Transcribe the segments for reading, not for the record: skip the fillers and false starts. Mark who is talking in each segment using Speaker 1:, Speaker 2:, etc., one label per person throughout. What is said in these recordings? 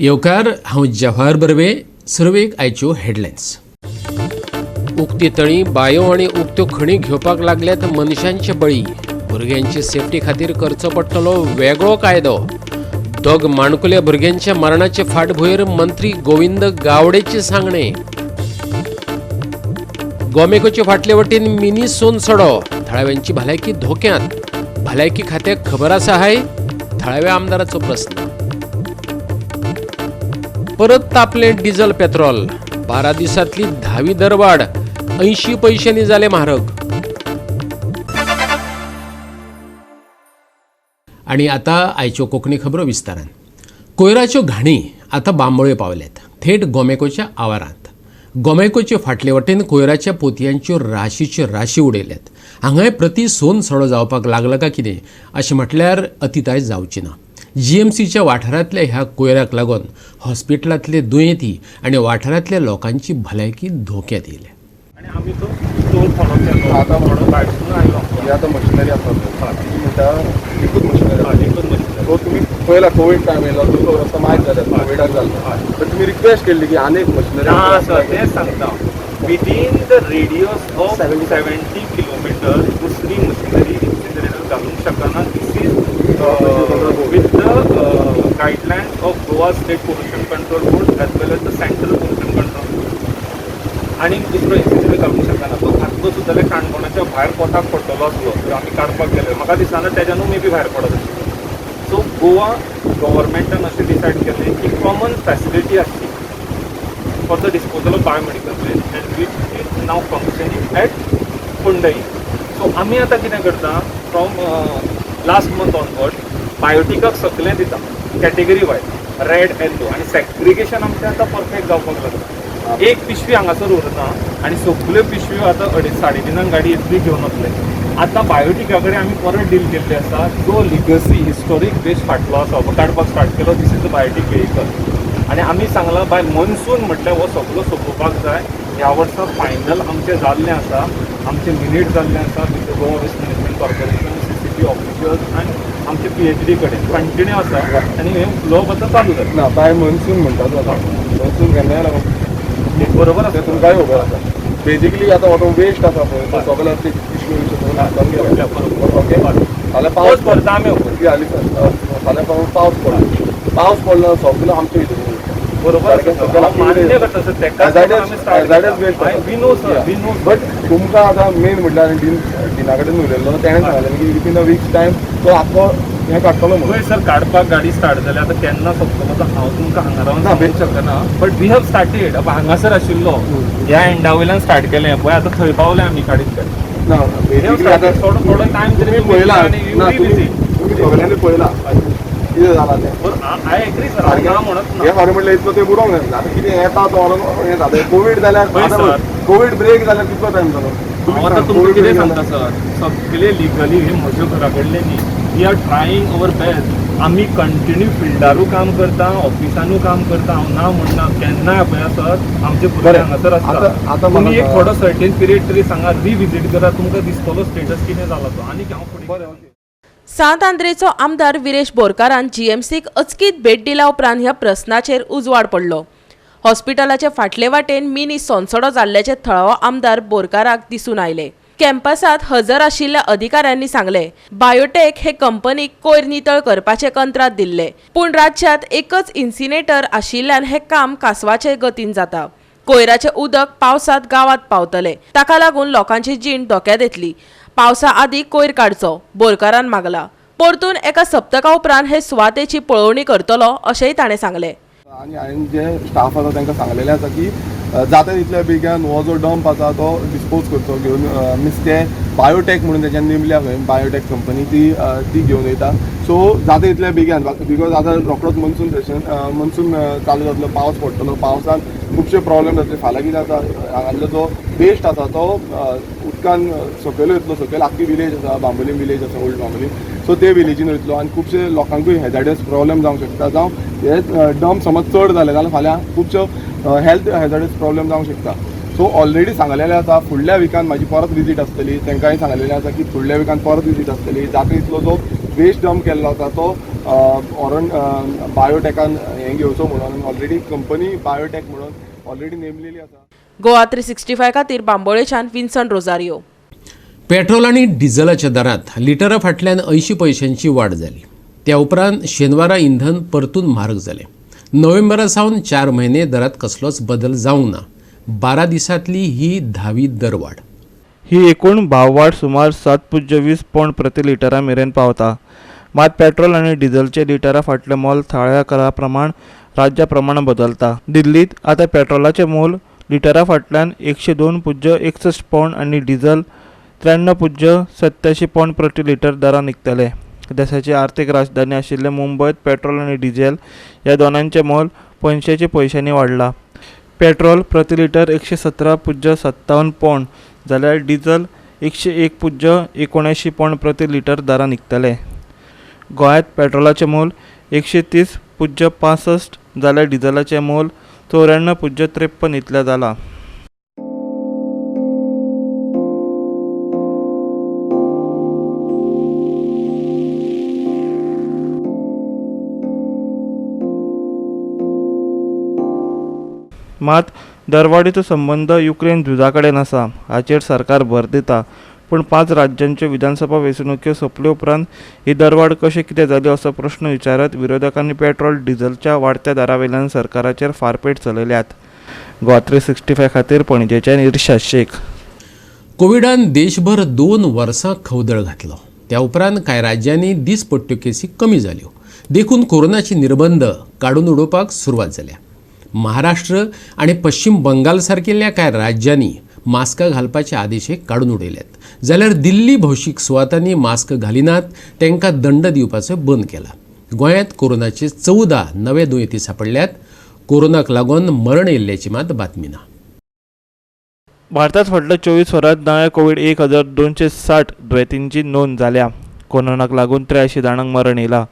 Speaker 1: येवकार, हांव जवाहर बर्वे. सुरवेक आयच्यो हेडलायन्स. उक्ती तळी, बायो आनी उक्त्यो खणी घेवपाक लागल्यात मनशांचे बळी. भुरग्यांची सेफ्टी खातीर करचो पडटलो वेगळो कायदो. दोग माणकुल्या भुरग्यांच्या मरणाचे फाटभुंयेर मंत्री गोविंद गावडेची सांगणे. गोमेकोचे फाटले वटेन मिनी सोनसडो, थळाव्यांची भलायकी धोक्यांत. भलायकी खात्याक खबर आसा हाय? थळाव्या आमदाराचो प्रस्न. परत तापलें डिझल पेट्रोल. 12 दिसांतली 10वी दरवाड, 80 पैशांनी जाले म्हारग. आणि आता आयच्यो कोंकणी खबरो विस्तारान. कोयराच्यो घाणी आतां बांबोळे पावल्यात, थेट गोमेकोच्या आवारांत. गोमेकोचे फाटले वटेन कोयराच्या पोतयांच्यो राशीच्यो राशी उडयल्यात. हांगाय प्रति सोन सडो जावपाक लागला काय कितें अशें म्हटल्यार अतिताय जावची ना. जीएमसीच्या वाठारांतल्या ह्या कोयराक लागून हॉस्पिटलांतले दुयेंती आनी वाठारांतल्या लोकांची भलायकी धोक्यांत येयल्या.
Speaker 2: आनी आमी तो स्टोर थोडो केलो.
Speaker 3: आतां
Speaker 2: थोडो भायरसून आयलो.
Speaker 3: ही आतां मशिनरी आसा पळय, ती म्हणटा एकूच मशिनरी आसा.
Speaker 2: एकूच मशिनरी.
Speaker 3: सो तुमी पयला कोवीड टायम येयलो, तुमचो रस्तो मायज जाले, कोविडाक जाल्लो, बट तुमी रिक्वेस्ट केल्ली की आनी एक मशिनरी.
Speaker 2: ना सर, तेंच सांगता, within the radius of 70 kilometer दुसरी मशिनरी इन्सिनरेटर घालूंक शकना. This is with the guidelines of Goa State Pollution Control Board as well as the Central Pollution Control Board. आनी दुसरो इन्सिनरेटर घालूंक शकना. तो घातलो सुद्दां जाल्यार काणकोणाच्या भायर पोटाक पडटलो आसलो. जर आमी काडपाक गेले, म्हाका दिसना तेज्यानूय मे बी भायर पडत आशिल्लो. सो गोवा गव्हर्मेंटान अशें डिसायड केलें की कॉमन फॅसिलिटी आसची for the disposal of biomedical waste, and which is now functioning at Kondai. So आमी आतां कितें करता, फ्रॉम लास्ट मंथ ऑनवर्ड बायोटिकाक सगळें दिता, कॅटेगरी वायज रेड, येल्लो, आनी सेग्रिगेशन आमचें आतां परफेक्ट जावपाक लागला. एक पिशवी हांगासर उरना आनी सगल्यो पिशव्यो आतां अडेच 3:30 गाडी येतली, घेवन वतले. आतां बायोटिका कडेन आमी परत डील केल्ली आसा. जो लिगसी हिस्टोरीक वेस्ट फाटलो आसा काडपाक स्टार्ट केलो. This is the biotic vehicle. आनी आमी सांगलां, बाय मनसून म्हटल्यार हो सगलो सोंपोवपाक जाय. ह्या वर्सा फायनल आमचें जाल्लें आसा, आमचें मिनीट जाल्लें आसा with the Goa Waste Management Corporation, CCP officials आनी आमचे पीएचडी कडेन कंटिन्यू आसा आनी हें उलोवप आतां चालू जालें.
Speaker 3: ना, बाय मनसून म्हणटा तूं, आतां मनसून केन्ना येयला?
Speaker 2: बरोबर
Speaker 3: तें
Speaker 2: आसा.
Speaker 3: तुमकांय खबर आसा. बेजिकली आतां हो वेस्ट आसा पळय, तो सगलो ते पिशव्यो बिशव्यो सगळें हातान गेले. ओके, फाल्यां
Speaker 2: पावस
Speaker 3: पावस
Speaker 2: भरता आमी.
Speaker 3: ती हाली फाल्यां पावस पडलो, पावस पडलो, सगलो आमच्या हितून.
Speaker 2: बरोबर आसा सर. हांव मान्य करता सर, तेकाच लागून आमी start.
Speaker 3: Hazardous waste.
Speaker 2: We know, sir, we know.
Speaker 3: But तुमकां आतां मेन म्हटल्यार डीन डिना कडेन उलयल्लो, तेणें सांगलें की विथीन अ वीक्स टायम तो आख्खो हें काडटलो म्हणून.
Speaker 2: पळय सर, काडपाक गाडी स्टार्ट जाली. आतां केन्ना सोंपतलो तो हांव तुमकां हांगा रावन
Speaker 3: ना,
Speaker 2: सांगूंक शकना, but we have started. हांगासर आशिल्लो, ह्या एंडा वयल्यान स्टार्ट केलें पळय, आतां थंय पावले आमी काडीत ते.
Speaker 3: ना, बेसिकली आतां
Speaker 2: थोडो थोडो टायम
Speaker 3: तुमी पळयला ना, तुमी तुमी सगळ्यांनी पळयला कितें जालां तें.
Speaker 2: I agree sir, हांव ना म्हणत ना.
Speaker 3: हे खरें म्हटल्यार इतलो ते बुडोंक जाय. आतां कितें येता तो व्हरोन हें जाता. कोवीड जाल्यार,
Speaker 2: पळय सर.
Speaker 3: कोवीड ब्रेक जाल्यार कितलो टायम जालो?
Speaker 2: हांव आतां तुमकां कितें सांगता सर, सगळे लिगली हे म्हज्या घरा कडले न्ही. We are trying our best. आमी कंटिन्यू फिल्डारूय काम करता, ऑफिसानूय काम करता. हांव ना म्हणना. केन्नाय पळया सर, आमचे भुरगे
Speaker 3: बरें.
Speaker 2: हांगासर आसता.
Speaker 3: आतां
Speaker 2: तुमी
Speaker 3: म्हाका
Speaker 2: एक थोडो सर्टेन पिरियड तरी सांगा, रिविजीट करा, तुमकां दिसतलो स्टेटस कितें जाला तो. आनी हांव फुडें
Speaker 3: बरें, ओके.
Speaker 4: सांत आंद्रेचो आमदार विरेश बोरकारान जीएमसीक अचकीत भेट दिल्या उपरांत ह्या प्रस्नाचेर उजवाड पडलो. हॉस्पिटलाचे फाटले वाटेन मिनी सोनसडो जाल्ल्याचे थळावो आमदार बोरकाराक दिसून आयले. कॅम्पसात हजर आशिल्ल्या अधिकाऱ्यांनी सांगले, बायोटेक हे कंपनीक कोयर नितळ करपाचे कंत्राट दिल्ले, पूण राज्यात एकच इन्सिनेटर आशिल्ल्यान हे काम कासवाचे गतीन जाता. कोयराचें उदक पावसात गांवात पावतले, ताका लागून लोकांची जीण धोक्यात येतली. पावसा आदीं कोयर काडचो, बोरकारान मागला. परतून एका सप्तका उपरांत हे सुवातेची पळोवणी करतलो, अशेंय ताणें सांगलें.
Speaker 3: आनी हांवें जे स्टाफ आसा तांकां सांगलेलें आसा की जाता तितल्या बेगीन हो जो डंप आसा तो डिस्पोज करचो घेवन. मिन्स ते बायोटेक म्हणून तेच्यान नेमल्या खंय बायोटेक कंपनी, ती ती घेवन वयता. सो जाता तितल्या बेगीन, because आतां रोखडोच मनसून सेशन, मनसून चालू जातलो, पावस पडटलो, पावसान खुबशे प्रॉब्लेम जातले. फाल्यां कितें जाता, हांगासरलो जो वेस्ट आसा तो उदकान सकयल वयतलो. सकयल आख्खी विलेज आसा, बांबोलीम विलेज आसा, ओल्ड बांबोलीम. सो ते विलेजीन वयतलो आनी खुबशे लोकांकूय हेजार्डस प्रॉब्लेम जावंक शकता. जावं हे डंप समज चड जाले जाल्यार फाल्यां खुबश्यो हेल्थ हेजार्डस प्रॉब्लेम जावंक शकता. सो ऑलरेडी सांगलेलें आसा, फुडल्या विकान म्हाजी परत विजीट आसतली. तांकांय सांगलेलें आसा की फुडल्या विकान परत विजीट आसतली. जाता तितलो जो वेस्ट डंप केल्लो आसा तो व्हरोन बायोटॅकान हें घेवचो म्हणून ऑलरेडी कंपनी बायोटॅक म्हणून ऑलरेडी नेमलेली आसा.
Speaker 4: गोवा 365 खातीर बांबोळेच्यान विन्सन रोजारियो.
Speaker 1: पेट्रोल आनी डिझलाच्या दरांत लिटरा फाटल्यान 80 पयशांची वाड जाली. त्या उपरांत शेनवारा इंधन परतून म्हारग जालें. नोव्हेंबरा सावन 4 म्हयने दरांत कसलोच बदल जावंक ना. 12 दिसांतली ही 10वी दरवाड.
Speaker 5: ही एकूण भाववाड सुमार 7.20 पौंड प्रति लिटरा मेरेन पावता. मात पेट्रोल आनी डिझलचे लिटरा फाटलें मोल थळाव्या करा प्रमाण राज्या प्रमाण बदलता. दिल्लीत आतां पेट्रोलाचें मोल लिटरा फाटल्यान 102.61 पौंड आनी डिझल 93.87 पौंड प्रति लिटर दरान विकतले. देशाची आर्थीक राजधानी आशिल्ले मुंबयत पेट्रोल आनी डिझेल ह्या दोनांचें मोल 85 पयशांनी वाडलां. पेट्रोल प्रति लिटर 117.57 पौंड जाल्यार डिझल 101.79 पौंड प्रति लिटर दरान विकतले. गोंयांत पेट्रोलाचें मोल 130.65 जाल्यार डिझलाचें मोल 94.53 इतलें जालां. मात दरवाडीचो संबंद युक्रेन झुजा कडेन आसा हाचेर सरकार भर दिता. पूण 5 राज्यांच्यो विधानसभा वेंचणुक्यो सोंपले उपरांत ही दरवाड कशें कितें जाली असो प्रस्न विचारत विरोधकांनी पेट्रोल डिझलच्या वाडत्या दरावेल्यान सरकाराचेर फारपेट चलयल्यात. गोवा 365 खातीर पणजेच्यान इर्शाद शेख.
Speaker 1: कोविडान देशभर 2 वर्सां खवदळ घातलो. त्या उपरांत कांय राज्यांनी दीसपट्ट्यो केसी कमी जाल्यो. देखून कोरोनाचे निर्बंध काडून उडोवपाक सुरवात जाल्या. महाराष्ट्र आनी पश्चिम बंगाल सारकिल्ल्या कांय राज्यांनी मास्कां घालपाचे आदेश काडून उडयल्यात. जाल्यार दिल्ली भौशीक सुवातांनी मास्क घालिनात तांकां दंड दिवपाचो बंद केला. गोंयांत कोरोनाचे 14 नवे दुयेंती सांपडल्यात. कोरोनाक लागून मरण येयल्ल्याची मात बातमी ना.
Speaker 5: भारतांत फाटल्या 24 वरांत नव्या कोवीड 1260 दुयेंतींची नोंद जाल्या. कोरोनाक लागून 83 जाणांक मरण येयलां.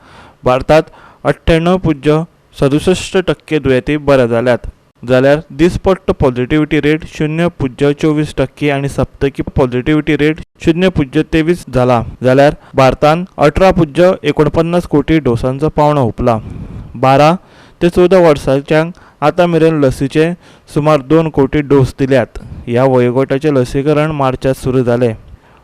Speaker 5: भारतांत 98.67% दुयेंती बरे जाल्यात. जाल्यार दिसपट्टो पॉझिटिव्हिटी रेट 0.24% आनी सप्तकी पॉझिटिव्हिटी रेट 0.23 जाला. जाल्यार भारतान 18.49 कोटी डोसांचो पावंडो हुपला. 12 ते 14 वर्सांच्यांक आतां मेरेन लसीचे सुमार 2 कोटी डोस दिल्यात. ह्या वयोगटाचें लसीकरण मार्चांत सुरू जालें.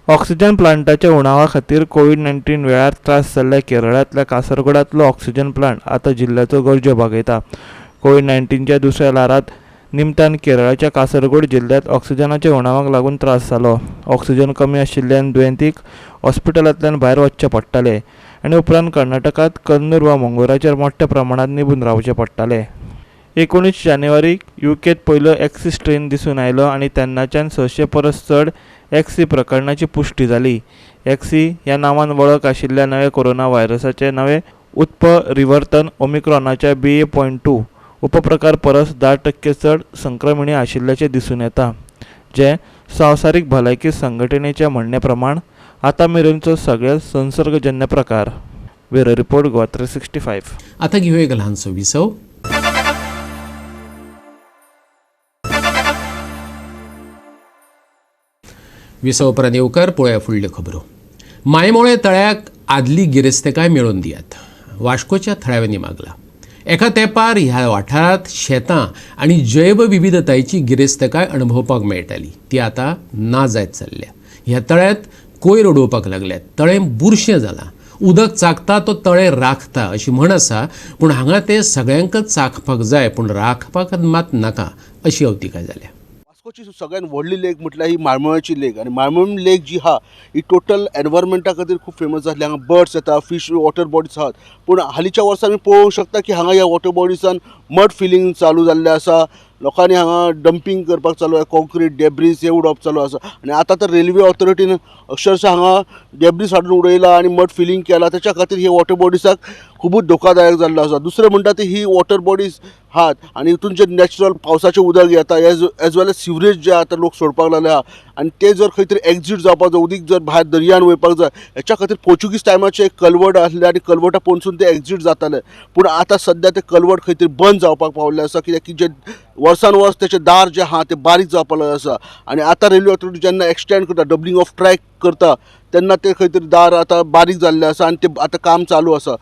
Speaker 5: ऑक्सिजन प्लांटाच्या उणावा खातीर कोवीड-19 वेळार त्रास जाल्ल्या केरळांतल्या कासरगोडांतलो ऑक्सिजन प्लांट आतां जिल्ल्याचो गरजो भागयता. कोवीड-19च्या दुसऱ्या ल्हारांत निमतान केरळाच्या कासरगोड जिल्ल्यांत ऑक्सिजनाच्या उणावाक लागून त्रास जालो. ऑक्सिजन कमी आशिल्ल्यान दुयेंतीक हॉस्पिटलांतल्यान भायर वचचें पडटालें आनी उपरांत कर्नाटकांत कन्नूर वा मंगळूराचेर मोठ्या प्रमाणांत निबून रावचें पडटालें. 19 जानेवारीक युकेंत पयलो एक्सी स्ट्रेन दिसून आयलो आनी तेन्नाच्यान 600 परस चड एक्सी प्रकरणाची पुश्टी जाली. एक्सी ह्या नांवान वळख आशिल्ल्या नव्या कोरोना व्हायरसाचें नवें उत्परिवर्तन ओमिक्रॉनाच्या BA.2 उपप्रकार परस 10% चड संक्रमणीय आशिल्ल्याचें दिसून येता, जें संवसारीक भलायकी संघटनेच्या म्हणणे प्रमाण आतां मेरेनचो सगळ्यांत संसर्गजन्य प्रकार. Bureau report, Goa 365.
Speaker 1: आतां घेवया एक ल्हानसो विसव. विसव उपरांत येवकार पळोवया फुडल्यो खबरो. मायमोळे तळ्याक आदली गिरेस्तकाय मेळोवन दियात, वास्कोच्या थळाव्यांनी मागला. एका तेंपार ह्या वाठारांत शेतां आनी जैवविविधतायेची गिरेस्तकाय अणभवपाक मेळटाली, ती आतां ना जायत चल्ल्या. ह्या तळ्यांत कोयर उडोवपाक लागल्यात. तळें बुरशें जालां. उदक चाखता तो तळें राखता अशी म्हण आसा, पूण हांगा तें सगळ्यांकच चाखपाक जाय पूण राखपाक मात नाका अशी अवतिकाय जाल्या.
Speaker 6: वास्कोची सगळ्यात व्हडली लेक म्हटल्यार ही माळमोळ्याची लेक आनी माळमोळी लेक जी आहा ही टोटल एनवायरमेंटा खातीर खूब फेमस जातली. हांगा बर्ड्स येता, फिश, वॉटर बॉडीज आहात. पूण हालींच्या वर्सा आमी पळोवंक शकता की हांगा ह्या वॉटर बॉडीसान मड फिलींग चालू जाल्लें आसा. लोकांनी हांगा डंपींग करपाक चालू आसा, कॉन्क्रीट डेब्रीज हे उडोवप चालू आसा. आनी आतां तर रेल्वे ऑथॉरिटीन अक्षरशः हांगा डेब्रीज हाडून उडयला आनी मड फिलींग केला. तेच्या खातीर हे वॉटर बॉडीसाक खुबूच धोकादायक जाल्लो आसा. दुसरें म्हणटा ती ही वॉटर बॉडीज आहात आनी हितून जे नॅचरल पावसाचें उदक येता एज वेल एज सिवरेज जे आतां लोक सोडपाक लागले आहा आनी ते जर खंय तरी एक्झीट जावपाक जाय, उदीक जर भायर दर्यान वयपाक जाय, हेच्या खातीर पोर्चुगीज टायमाचें एक कलवट आसलें आनी कलवटा पोनसून ते एक्झीट जाताले. पूण आतां सद्या ते कलवट खंय तरी बंद जावपाक पावल्लें आसा, कित्याक की जे वर्सान वर्स तेचें दार जें आहा तें बारीक जावपाक लागलें आसा. आनी आतां रेल्वे ऑथॉरिटी जेन्ना एक्सटेंड करता, डबलिंग ऑफ ट्रॅक करता, तेन्ना ते खंय तरी दार आतां बारीक जाल्लें आसा आनी ते आतां काम चालू आसा.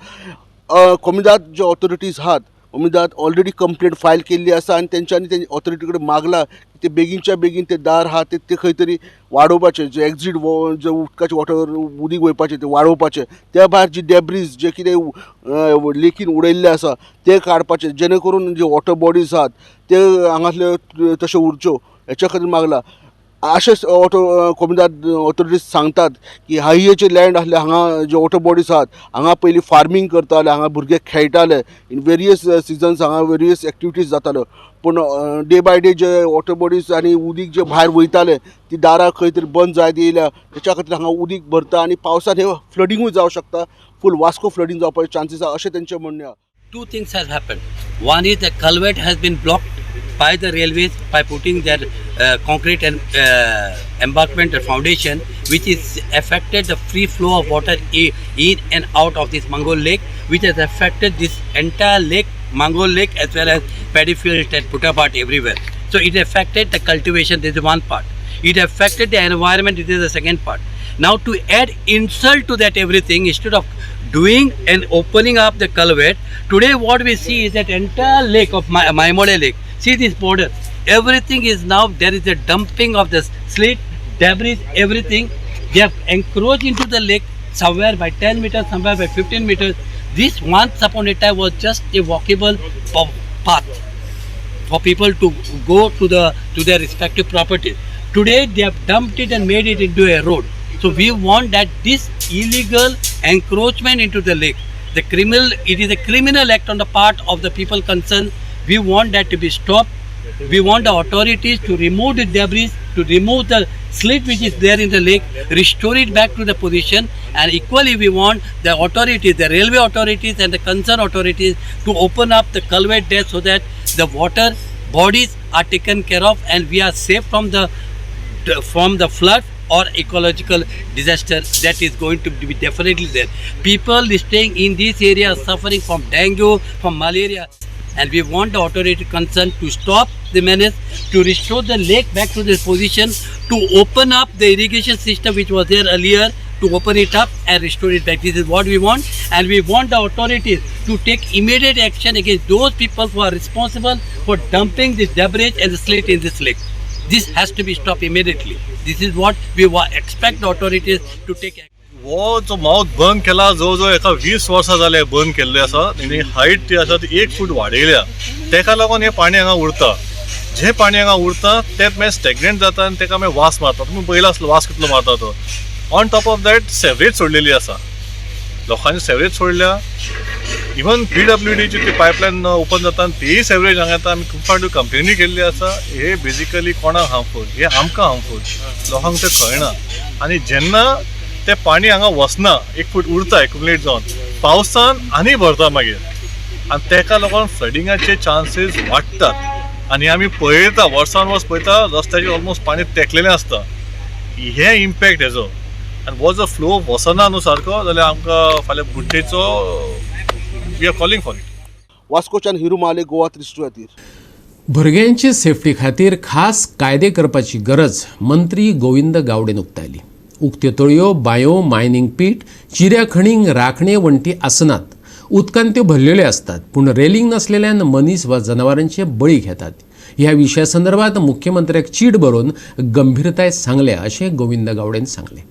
Speaker 6: कोमिदाद जे ऑथॉरिटीज आहात, कोमिदाद ऑलरेडी कंप्लेंट फायल केल्ली आसा आनी तेंच्यांनी तें ऑथॉरिटी कडेन मागलां की ते बेगीनच्या बेगीन ते दार आहा ते खंय तरी वाडोवपाचें, जे एक्जीट जे उदकाचे वॉटर उदीक वयपाचें तें वाडोवपाचें. त्या भायर जी डेब्रीज जे कितें लेकीन उडयल्लें आसा तें काडपाचें, जेणे करून जे वॉटर बॉडीज आहात ते हांगासले तश्यो उरच्यो हेच्या खातीर मागलां. अशेंच ऑटो कोमिदाद ऑथॉरिटीज सांगतात की हायवेचे लँड आसले हांगा जे वॉटर बॉडीज आहात हांगा पयलीं फार्मींग करताले, हांगा भुरगे खेळटाले, इन वेरियस सिजन्स हांगा वेरियस एक्टिविटीज जाताल्यो. पूण day by day J water bodies आनी उदीक जे भायर वयताले ती दारां खंय तरी बंद जायत येयल्या, तेच्या खातीर हांगा उदीक भरता आनी पावसान हें फ्लडिंगूय जावंक शकता, फूल वास्को फ्लडींग जावपाचे चान्सीस आसा अशें तेंचें म्हणणें आसा.
Speaker 7: Two things has happened. One is the culvert has been blocked by the railways by putting their concrete and embankment or foundation, which is affected the free flow of water in and out of this Mangol Lake, which has affected this entire lake, Mangol Lake, as well as paddy fields and Putabhat everywhere. So it affected the cultivation, this is one part. It affected the environment, this is the second part. Now to add insult to that everything, instead of doing and opening up the culvert, today what we see is that entire lake of Maimole Lake, see this border, everything is now, there is a dumping of the silt, debris, everything. They have encroached into the lake somewhere by 10 meters, somewhere by 15 meters. This once upon a time was just a walkable path for people to go to their respective properties. Today they have dumped it and made it into a road. So we want that this illegal encroachment into the lake, it is a criminal act on the part of the people concerned. We want that to be stopped. We want the authorities to remove the debris, to remove the silt which is there in the lake, restore it back to the position, and equally we want the authorities, the railway authorities and the concerned authorities to open up the culvert there so that the water bodies are taken care of and we are safe from the flood or ecological disaster that is going to be definitely there. People staying in this area are suffering from dengue, from malaria, and we want the authority concerned to stop the menace, to restore the lake back to this position, to open up the irrigation system which was there earlier, to open it up and restore it back. This is what we want, and we want the authorities to take immediate action against those people who are responsible for dumping this debris and the silt in this lake. This has to be stopped immediately. This is what we expect the authorities to take action.
Speaker 8: हो जो मावथ बंद केला जवळ जवळ एका 20 वर्सां जाले बंद केल्ले आसा आनी हायट ती आसा ती 1 फूट वाडयल्या, तेका लागून हें पाणी हांगा उरता. जें पाणी हांगा उरता तें मागीर स्टॅग्नेंट जाता आनी तेका मागीर वास मारता. तुमी पळयला आसलो वास कितलो मारता तो. On top of that sewerage सोडलेली आसा, लोकांनी सेवरेज सोडल्या. इवन PWDची ती पायपलायन ओपन जाता आनी तीय सेवरेज हांगा येता. आमी खूब फावटी कंप्लेनी केल्ली आसा. हे बेजिकली कोणाक हार्मफूल, हे आमकां हार्मफूल, लोकांक तें कळना. आनी जेन्ना तें पाणी हांगा वचना, 1 फूट उरता एक्युमुलेट जावन, पावसान आनी भरता मागीर, आनी तेका लागून फ्लडिंगाचे चान्सीस वाडटात. आनी आमी पळयता वर्सान वर्स पळयता रस्त्याचेर ऑलमोस्ट पाणी तेकलेलें आसता. हे इम्पॅक्ट हेजो. आनी हो जर फ्लो वचना न्हू सारको जाल्यार आमकां फाल्यां बुट्टेचो we are calling for it.
Speaker 6: वास्कोच्यान Hiru माले, गोवा 32 खातीर.
Speaker 1: भुरग्यांचे सेफ्टी खातीर खास कायदे करपाची गरज मंत्री गोविंद गावडेन उक्तायली. उक्त्यो तळयो, बांयो, मायनींग पीट, चिऱ्या खणींक राखणे वण्टी आसनात, उदकान त्यो भरलेल्यो आसतात, पूण रेलिंग नासलेल्यान मनीस वा जनावरांचे बळी घेतात. ह्या विशया संदर्भात मुख्यमंत्र्याक चीट बरोवन गंभीरताय सांगल्या अशें गोविंद गावडेन सांगलें.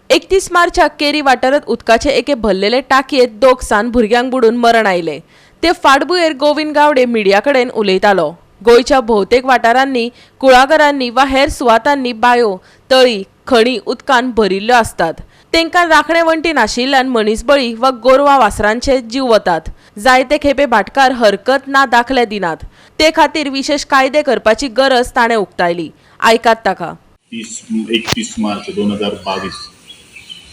Speaker 4: 31 मार्चाक केरी वाठारांत उदकाचे एके भरलेले टाकयेंत 2 सान भुरग्यांक बुडून मरण आयलें. ते फाटभुंयेर गोविंद गावडे मिडिया कडेन उलयतालो. गोंयच्या भोवतेक वाठारांनी, कुळागरांनी वा हेर सुवातांनी बांयो, तळी, खणी उदकान भरिल्ल्यो आसतात. तांकां राखणे वण्टी नाशिल्ल्यान मनीसबळी वा गोरवां वासरांचे जीव वतात. जायते खेपे भाटकार हरकत ना दाखले दिनात. ते खातीर विशेश कायदे करपाची गरज ताणें उक्तायली. आयकात ताका.
Speaker 9: 31 मार्च 2022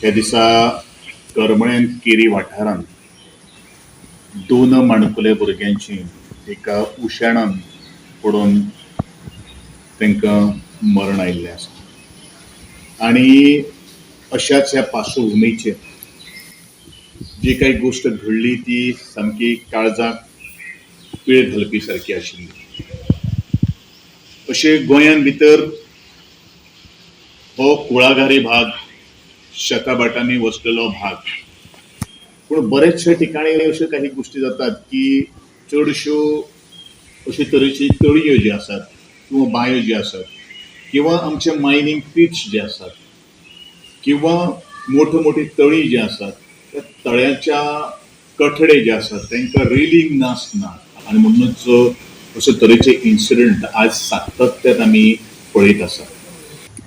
Speaker 9: ह्या दिसा करमळेन केरी वाठारांत 2 माणकुले भुरग्यांची एका उशाणान पडून तांकां मरण आयिल्लें आसा. आनी अशाच ह्या पार्श्वभुमीचेर जी काही गोश्ट घडली ती सामकी काळजाक पीळ घालपी सारकी आशिल्ली. अशें गोंयांत भितर हो कुळागारी भाग, शेताभाटांनी वसलेलो भाग. पूण बरेचशे ठिकाणी अश्यो काही गोष्टी जातात की चडश्यो अशे तरेची तळयो ज्यो आसात किंवा बांयो ज्यो आसात किंवा आमचे मायनींग पीट्स जे आसात किंवा मोठे मोठी तळी जी आसात त्या तळ्याच्या कठडे जे आसात तांकां रेलिंग नासना आनी म्हणूनच अशे तरेचे इन्सिडंट आज सातत्यान आमी पळयत आसात.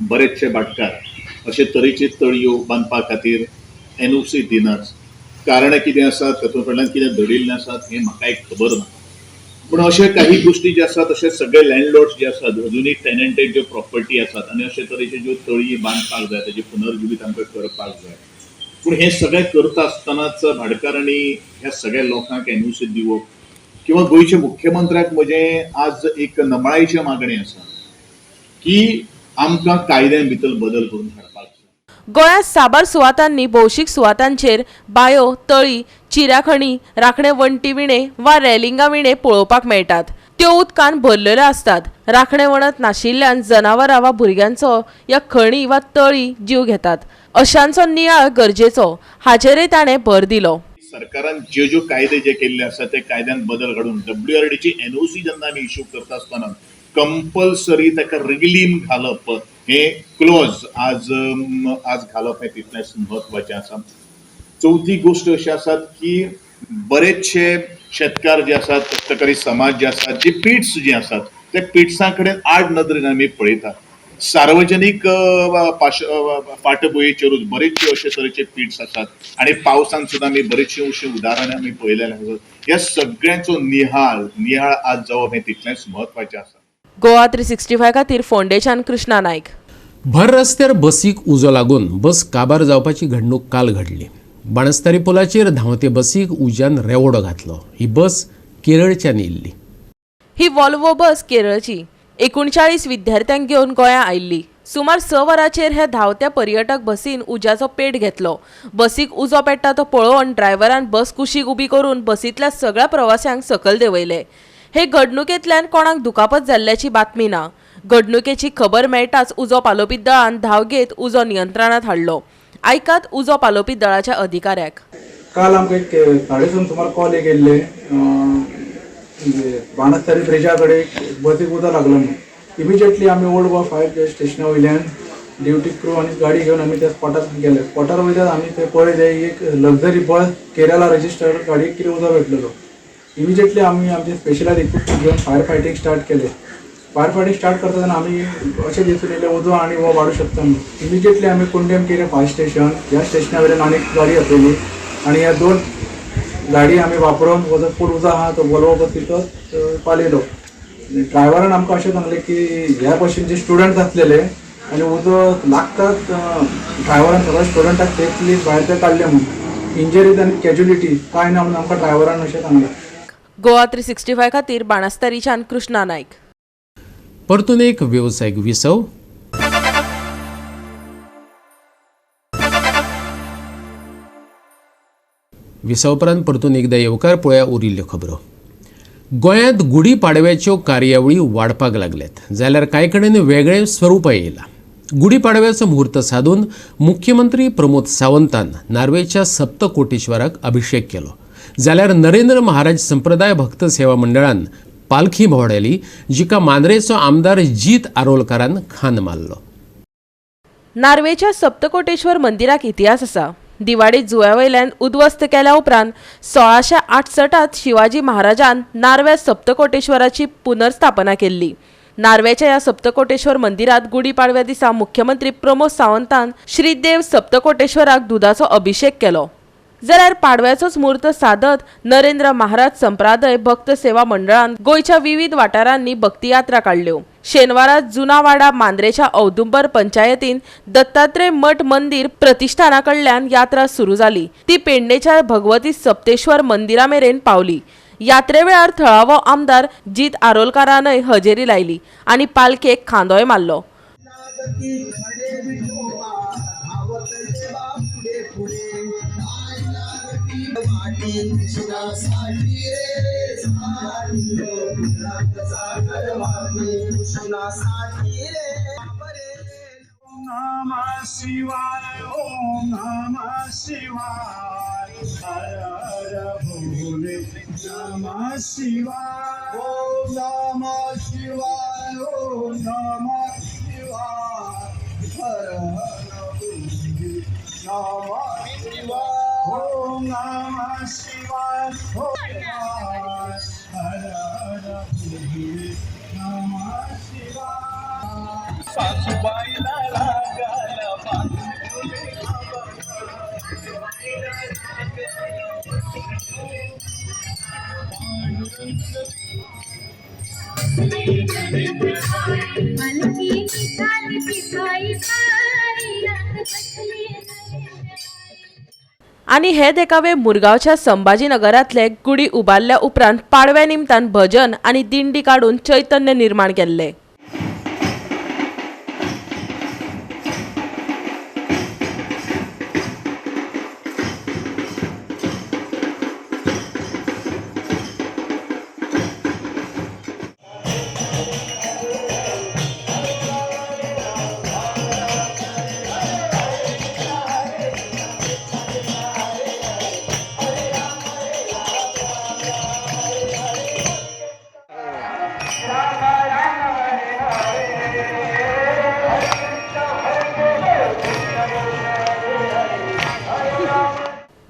Speaker 9: बरेचशे भाटकार अशे तरेचे तळयो बांदपा खातीर एनओसी दिनात. कारणां कितें आसात, तातूंत कडल्यान कितें दडिल्लें आसात हें म्हाका एक खबर ना. पूण अशे काही गोष्टी ज्यो आसात अशे सगळे लँडलॉर्ड्स जे आसात अजुनूय टेनंटेड ज्यो प्रॉपर्टी आसात आनी अशे तरेच्यो ज्यो तळी बांदपाक जाय ताजे पुनर्जिवीत आमकां करपाक जाय. पूण हें सगळें करता आसतनाच भाटकारांनी ह्या सगळ्या लोकांक एनओसी दिवप किंवा गोंयच्या मुख्यमंत्र्याक म्हजें आज एक नमळायेचें मागणें आसा की आमकां कायद्यान भितर बदल करून हाडपाक जाय.
Speaker 4: गोंयांत साबार सुवातांनी भौशीक सुवातांचेर बायो, तळी, चिऱ्याखणी, राखणे वण्टी विणे वा रेलिंगा विणे पळोवपाक मेळटात. त्यो उदकान भरलेल्यो आसतात. राखणे वणत नाशिल्ल्यान जनावरां वा भुरग्यांचो ह्या खणी वा तळी जीव घेतात. अशांचो नियाळ गरजेचो हाचेरय ताणें भर दिलो.
Speaker 9: सरकारान ज्यो ज्यो कायदे जे केल्ले आसात ते कायद्यान बदल घडून डब्ल्यूआरडीची एनओसी जेन्ना आमी इश्यू करता आसतना कंपल्सरी ताका रेलिंग घालप हे क्लॉज आज आज घालप हें तितलेंच म्हत्वाचें आसा. चवथी गोश्ट अशी आसात की बरेचशे शेतकार जे आसात, कश्टकरी समाज जे आसात, जे पिट्स जे आसात त्या पिट्सां कडेन आड नदरेन आमी पळयतात. सार्वजनीक फाटभुंयेचेरूच बरेचशे अशे तरेचे पिट्स आसात आनी पावसान सुद्दां आमी बरेचशीं अशीं उदाहरणां आमी पळयलेलीं आसात. ह्या सगळ्यांचो निहाळ आज जावप हें तितलेंच म्हत्वाचें आसा.
Speaker 4: गोवा 365 खातीर फोंडेच्यान कृष्णा नायक.
Speaker 1: भर रस्त्यार बसीक उजो लागून बस काबार जावपाची घडणूक काल घडली. बाणस्तारी पुलाचेर धांवते बसीक उज्यान रेवडो घातलो. ही बस केरळच्यान येयल्ली.
Speaker 4: ही वॉल्वो बस केरळची. 39 विद्यार्थ्यांक घेवन गोंया आयिल्ली. सुमार 6 वरांचेर ह्या धांवत्या पर्यटक बसीन उज्याचो पेट घेतलो. बसीक उजो पेट्टा तो पळोवन ड्रायव्हरान बस कुशीक उबी करून बसींतल्या सगळ्या प्रवाशांक सकयल देंवयले. हे घडणुकेंतल्यान कोणाक दुखापत जाल्ल्याची बातमी ना. घडणुकेची खबर मेळटाच उजो पालोवपी दळान धांव घेत उजो नियंत्रणांत हाडलो. आयकात उजो पालोवपी दळाच्या अधिकाऱ्याक.
Speaker 10: काल आमकां एक 7:30 सुमार कॉल एक येयल्ले, बाणस्तारी ब्रिजा कडेन बसीक उजो लागलो म्हणून. इमिजिएटली आमी ओल्ड गोवा फायर स्टेशना वयल्यान ड्युटी क्रू आनी गाडी घेवन आमी त्या स्पॉटार गेले. स्पॉटार वयतात आमी ते पळयले एक लक्झरी बस केरला रजिस्टर्ड गाडयेक कितें उजो पेटलेलो. इमिजिएटली आमी आमचे स्पेशलायज इक्विपमेंट घेवन फायर फायटींग स्टार्ट केले. फायर फायटींग स्टार्ट करता तेन्ना आमी अशें दिसून येयलें उजो आनी हो वाडूं शकता म्हणून. इमिजिएटली आमी कुंडेम केरे फायर स्टेशन ह्या स्टेशना वयल्यान आनी एक गाडी आपयली आनी ह्या 2 गाडी आमी वापरून हो जो फूल उजो आहा तो वॉल्वो बसीचो पालयलो. ड्रायव्हरान आमकां अशें सांगलें की ह्या बशीन जे स्टुडंट्स आसलेले आनी उजो लागतात ड्रायव्हरान सगळ्या स्टुडंटाक सेफली भायर ते काडले म्हणून. इंजरीज आनी कॅज्युलिटी कांय ना म्हणून आमकां ड्रायव्हरान अशें सांगलें.
Speaker 4: गोवा 365 खातीर बाणस्तारीच्यान कृष्णा नायक.
Speaker 1: परतून एक वेवसायीक विसव. विसव उपरांत परतून एकदा येवकार. पळया उरिल्ल्यो खबरो. गोंयांत गुढी पाडव्याच्यो कार्यावळी वाडपाक लागल्यात, जाल्यार कांय कडेन वेगळें स्वरूप येयलां. गुढी पाडव्याचो मुहूर्त सादून मुख्यमंत्री प्रमोद सावंतान नार्वेच्या सप्तकोटेश्वराक अभिषेक केलो, जाल्यार नरेंद्र महाराज संप्रदाय भक्त सेवा मंडळान पालखी भोंवडायली, जिका मांद्रेचो आमदार जीत आरोलकारान खान मारलो.
Speaker 4: नार्वेच्या सप्तकोटेश्वर मंदिराक इतिहास आसा. दिवाडी जुंव्या वयल्यान उद्ध्वस्त केल्या उपरांत 1668 शिवाजी महाराजान नार्व्या सप्तकोटेश्वराची पुनर्स्थापना केल्ली. नार्व्याच्या ह्या सप्तकोटेश्वर मंदिरात गुढी पाडव्या दिसा मुख्यमंत्री प्रमोद सावंतान श्रीदेव सप्तकोटेश्वराक दुदाचो अभिषेक केलो. जाल्यार पाडव्याचोच म्हूर्त सादत नरेंद्र महाराज संप्रदाय भक्त सेवा मंडळान गोंयच्या विविध वाठारांनी भक्ती यात्रा काडल्यो. शेनवारा जुनावाडा मांद्रेच्या औदुंबर पंचायतीन दत्तात्रय मठ मंदिर प्रतिष्ठाना कडल्यान यात्रा सुरू जाली. ती पेडणेच्या भगवती सप्तेश्वर मंदिरा मेरेन पावली. यात्रे वेळार थळावो आमदार जीत आरोलकारानय हजेरी लायली आनी पालखेक खांदोय मारलो.
Speaker 11: शिवाय। ओम नमः शिवाय, हर हर भोले नमः शिवाय, ओम नमः शिवाय, ओम नमः शिवाय, हर हर भोले नमः शिवाय, ओम नमः शिवाय, ओम हर हर भोले नमः शिवाय। सासूबाईला रागाला
Speaker 4: आनी हे देखावे मुरगांवच्या संभाजीनगरांतले गुडी उबारल्या उपरांत पाडव्या निमतान भजन आनी दिंडी काडून चैतन्य निर्माण केल्ले.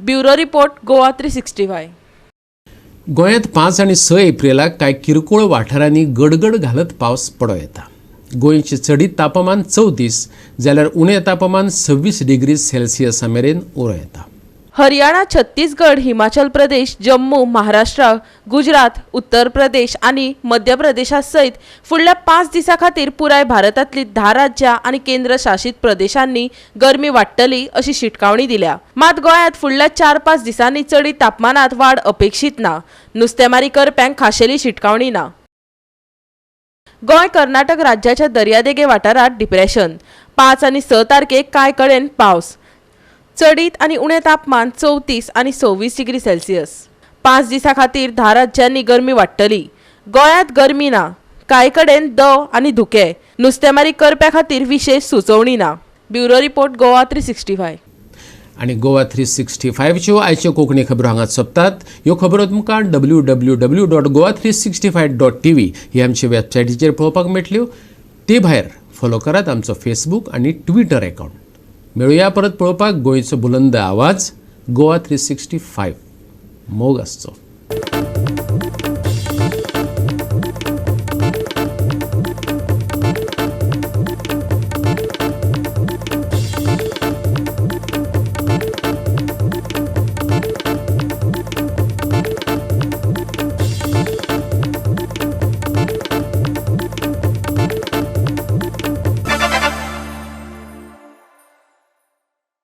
Speaker 4: Bureau report, Goa 365.
Speaker 1: गोंयांत 5 आनी 6 एप्रिलाक कांय किरकोळ वाठारांनी गडगड घालत पावस पडूं येता. गोंयचें चडीत तापमान 34 जाल्यार उणें तापमान 26 डिग्री सेल्सियसा मेरेन उरूं येता.
Speaker 4: हरियाणा, छत्तीसगड, हिमाचल प्रदेश, जम्मू, महाराष्ट्र, गुजरात, उत्तर प्रदेश आनी मध्य प्रदेशा सयत फुडल्या 5 दिसां खातीर पुराय भारतांतली 10 राज्यां आनी केंद्र शासीत प्रदेशांनी गरमी वाडटली अशी शिटकावणी दिल्या. मात गोंयांत फुडल्या 4-5 दिसांनी चडीत तापमानांत वाड अपेक्षीत ना. नुस्तेमारी करप्यांक खाशेली शिटकावणी ना. गोंय कर्नाटक राज्याच्या दर्यादेगे वाठारांत डिप्रेशन. 5 आनी 6 तारखेक कांय कडेन पावस. चडीत आनी उणें तापमान 34 आनी 26 डिग्री सेल्सियस. 5 दिसां खातीर 10 राज्यांनी गरमी वाडटली. गोंयांत गरमी ना. कांय कडेन दव आनी धुकें. नुस्तेमारी करप्या खातीर विशेश सुचोवणी ना. Bureau report, Goa 365.
Speaker 1: आनी गोवा 365च्यो आयच्यो कोंकणी खबरो हांगाच सोंपतात. ह्यो खबरो तुमकां www.goa365.tv ही आमचे वेबसायटीचेर पळोवपाक मेळटल्यो. ते भायर फॉलो करात आमचो फेसबूक आनी ट्विटर एकावंट. मेळुया परत पळोवपाक गोंयचो बुलंद आवाज गोवा 365. मोग आसचो.